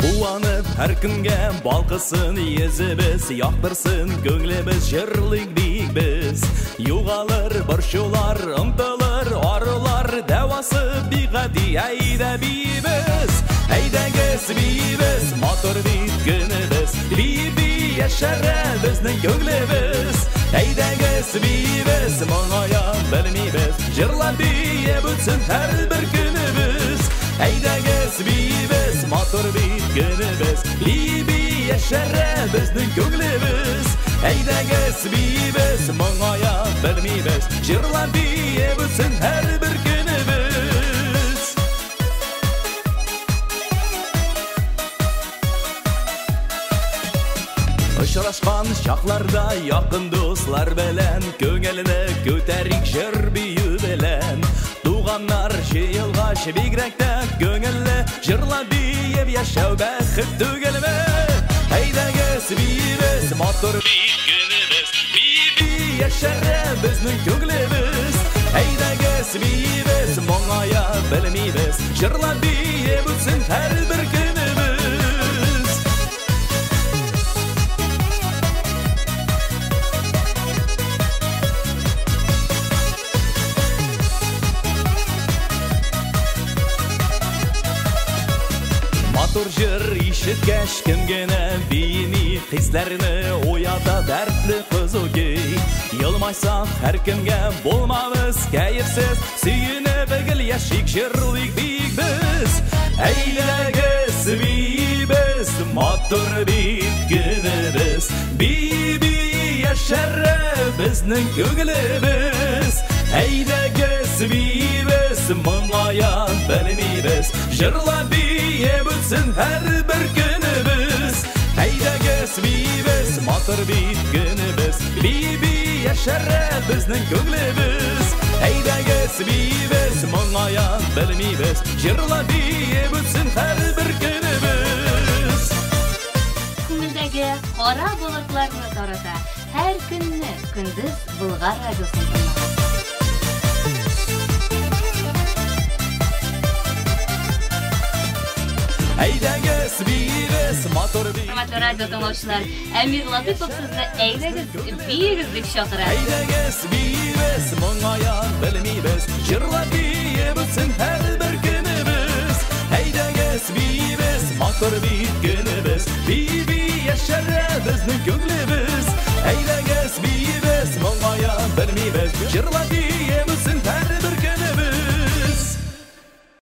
Куанып һәр көнгә балкысын йөзебез, яктырсын күңелебез, җырлыйк биик без. Югалыр борчулар, онытылыр арулар, дәвасы бик гади, әйдә биибез. Әйдәгез биибез, матур бит көнебез, бии-бии яшәрә безнең күңелебез. Әйдәгез биибез, моңая белмибез, җырлап биеп үтсен һәрбер көнебез. Әйдәгез биибез, матур бит көнебез, бии-бии яшәрә безнең күңелебез. Әйдәгез биибез, моңая белмибез, җырлап биеп үтсен һәрбер көнебез. Очрашкан чакларда якын дуслар белән, күңелне күтәрик җыр бию белән. Туганнар җыелгач бигрәк тә күңелле, җырлап биеп яшәү бәхет түгелме? Әйдәгез биибез, матур бит көнебез, бии-бии яшәрә безнең күңелебез. Әйдәгез биибез, моңая белмибез, җырлап биеп үтсен һәрбер көнебез. Матур җыр ишеткәч кем генә биеми, хисләрне уята дәртле кызу көй. Елмайсак һәркемгә булмабыз кәефсез, сөенеп гел яшик, җырлыйк биик без. Әйдәгез биибез, матур бит көнебез, бии-бии яшәрә безнең күңелебез. Әйдәгез биибез, моңая белмибез, җырлап биеп үтсен һәрбер көнебез. Әйдәгез биибез, матур бит көнебез, бии-бии яшәрә безнең күңелебез. Әйдәгез биибез, моңая белмибез, җырлап биеп үтсен һәрбер көнебез. Күңелдәге кара болытларны тарата. Һәр көнне көндез Болгар радиосын тыңлагыз. Әйдәгез биибез, матур бит. Хөрмәтле радио тыңлаучылар, Әмир Латыпов сезне әйдәгез биегез дип чакыра. Әйдәгез биибез, моңая белмибез, җырлап биеп үтсен һәрбер көнебез. Әйдәгез биибез, матур бит көнебез, бии-бии яшәрә безнең күңелебез.